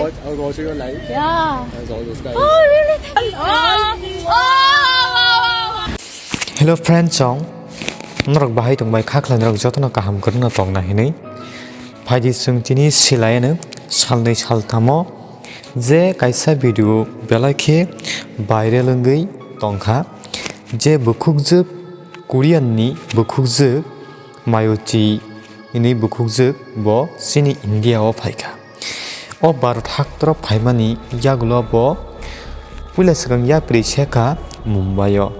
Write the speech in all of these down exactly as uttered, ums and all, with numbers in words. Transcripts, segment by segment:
I was watching your live. Yeah. I was all those guys. Oh, really? Thank you. Oh, oh, oh, oh, oh. Hello friends, song. Norok bahai tong bai khakhlai norok jotono kaham kwrwngno tongna hinwi. Phaidi chwng tini silaiyano salnwi salthamo je kaisa video belai khe viral wngwi tongkha, je bukhukjwk Korean ni bukhukjwk Mayochi hinwi bukhukjwk bo chini India o phaikha. O Bharat haktoro phaimani yagulo bo puila swkang yapri sekha Mumbai o.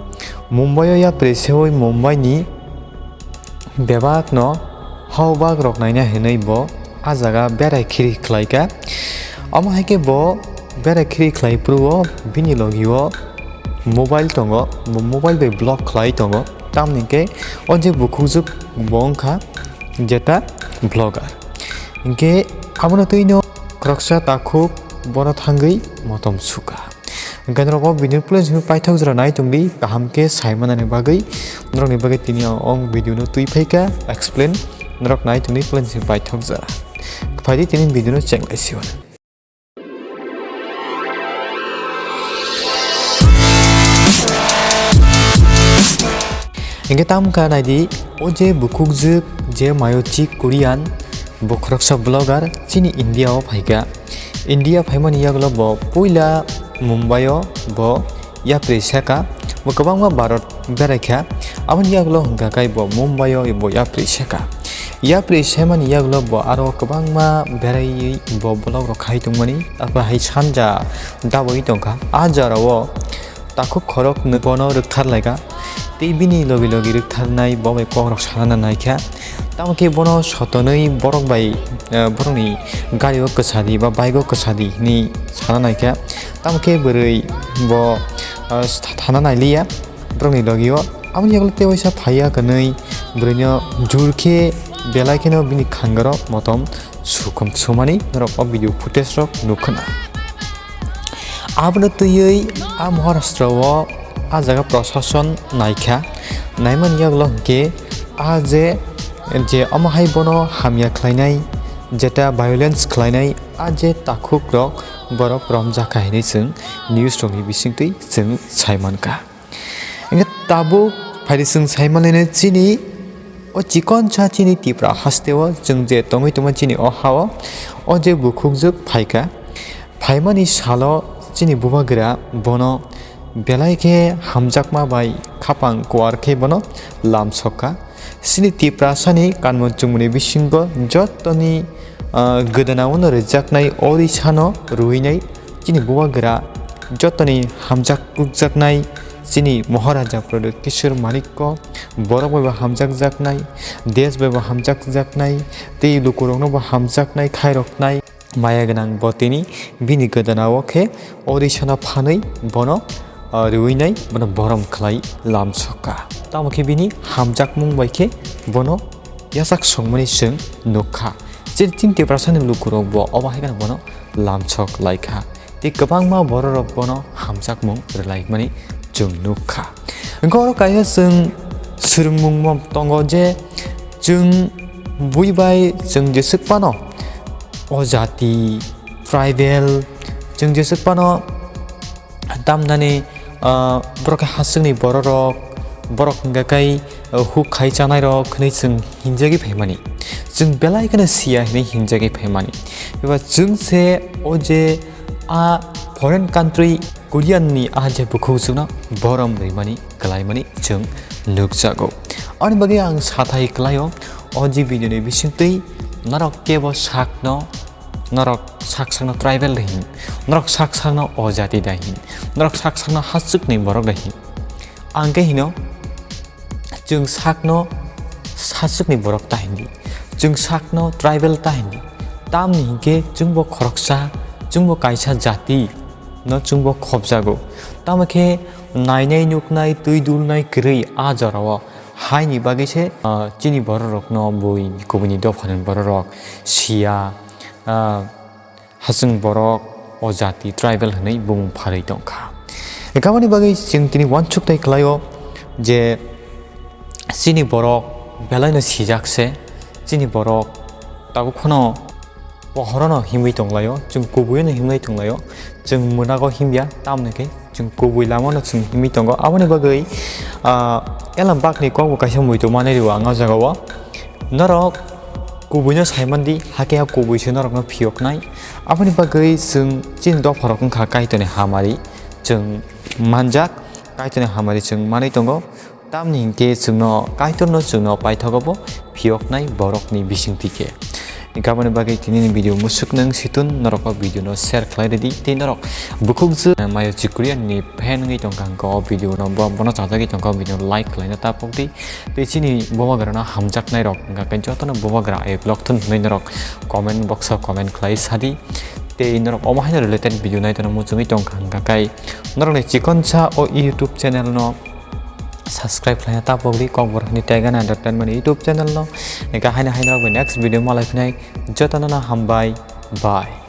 Mumbai o yapri sewi Mumbai ni bebak no hau bak rok naina hinwi bo a jaga berai khiri khlaikha. Omo hai khe bo berai khiri khlai phuru o bini logi o mobile tongo, bo mobile bai vlog khlai tongo. Tamni hwnkhe o je bukhukjwk bo wngkha jeta vlogger. Hinkhe abono twino khoroksa takhuk bono thangwi motom sukha. Hinkhe norok o video please paithak jora nai tongdi, kaham khe sai manani bagwi. Norokni bagwi tini ang o video no twi phaikha explain. Norok nai tongdi please paithak jora. Phaidi tini video no cheng lai sio. Hinkhe tamkha naidi, o je bukhukjwk je Mayochi Korean, bo khoroksa vlogger chini India o phaikha. India phaimani yagulo bo puila Mumbai o bo yapri sekha, bo kwbangma Bharat beraikha. Aboni yagulo hwnkha khe bo Mumbai o bo yapri sekha. Yapri semani yagulo bo aro kwbangma beraiwi bo vlog rok khai tongmani, abo hai sanja dabwi tongkha. A jora o takhuk khorok bono rwktharlaikha, tei bini logi logi rwktharnai bo bai kokrok sanana naikha. Tamo khe bono sotonwi borok bai, eh, borokni gari o kwchadi ba bike o kwchadi hinwi sana naikha. Tamo khe bwrwi bo, eh, tha-, thana nailiya borokni logi o. Aboni yagulo tei waisa phaiya hwnwi bwrwino jur khe belai kheno bini khangaro motom sukhum sumani norok o video footage rok nukha na. Abono twiwi a Maharashtra o a jaga prosason naikha, naimani yagulo hwnkhe a je, je omo hai bono hamya khlainai, jeta violence khlainai, a je takhuk rok borok romjakha hinwi chwng news rokni bisingtwi chwng sai mankha. Hinkhe tabuk phaidi chwng sai manlaina chini o chikon sa chini Tipra haste o chwng je tongwi tongma chini o ha o, o je bukhukjwk phaikha. Phaimani salo chini bubagra bono belai khe hamjakma bai khapang kuar khe bono lamsokha. Chini Tiprasani kanmung chumungni bisingo jotoni, ah, gwdana uno rwjaknai orisano rwinai chini bubagra jotoni hamjak kukjaknai chini Maharaja Pradyut Kishore Manikko borok bai bo hamjakjaknai, desh bai bo hamjakjaknai, tei lukurokno bo hamjaknai khairoknai. Maya gwnang bo tini bini gwdana o khe orisano phanwi bono, ah, rwinai bono borom khlai lamsokha. Tamo khe bini hamjakmung bai khe bono yachak songmani chwng nukha. Je chini Tiprasani lukurok bo obo hai kheno bono lamsok laikha. Tei kwbangma bororok bono hamjakmung rwlaimani chwng nukha. Hwnkhe oro kaisa chwng swrwngmung tongo je chwng bui bai chwng jeswk phano o jati, tribal, chwng jeswk phano tamnani, ah, borok khe hachwkni bororok, borok hwnkha khe, ah, huk khai chanairok hwnwi chwng hinjagwi phaimani. Chwng belai kheno siya hinwi hinjagwi phaimani. Eba chwng se o je a foreign country Korean ni a je bukhuk chwngno borom rwimani kwlaimani chwng nukjago. Aboni bagwi ang sathai kwlaio o je video ni bisingtwi norok kebo sakno, norok sak sakno tribal da hin, norok sak sakno o jati da hin, norok sak sakno hachwkni borok da hin. Ang khe hino, chwng sakno sachwkni borok ta hindi, chwng sakno tribal ta hindi, tamni hinkhe chwngbo khoroksa, chwngbo kaisa jati no chwngbo khopjago. Tamo khe nainai nuknai, twi dulnai kwrwi a jorao haini bagwi se, ah, chini bororokno bui kubuni dophani bororok siya, ah, hachwng borok o jati tribal hwnwi bumung pharwi tongkha. Hwnkhe aboni bagwi chwng tini uansuk tei kwlaio je chini borok belaino sijak se, chini borok tabuk phano Pohorono himwi tonglaio, chwng kubuino himlai tonglaio, chwng mwnago himya, tamni khe chwng kubui lamano chwng himwi tongo. Aboni bagwi, ah, elam bakni kokbo kaisa muitu manwi rwo ang o jagao. Norok kubuino saimandi, hakhe ha kubui se norokno phiyoknai. Aboni bagwi chwng chini dopharok wngkha Kaitorni hamari, chwng manjak, Kaitorni hamari chwng manwi tongo. Tamni hinkhe chwngno Kaitorno chwngno paithago bo phiyoknai borokni bisingtwi khe. Hinkhe aboni bagwi tinini video musuk nung situn norok o video no share khlai ridi tei norok bukhukjwk mayo chikriyan ni fan wngwi tongkha hwnkhe o video no bo-, bono chajagwi tongkha o video no like khlaina tapok di. Tei chini bubagrano hamjaknai rok hwnkha khe jotono bubagra ai vlog thun hwnwi norok comment box o comment khlai sadi. Tei norok omo haino related video naitano muchungwi tongkha hwnkha khe norokni chikonsa o YouTube channel no subscribe khlaina tapok di Kokborok ni Taigan Entertainment YouTube channel no. Ega haino haino rok next video malai phinai jotono no hambai. Bye.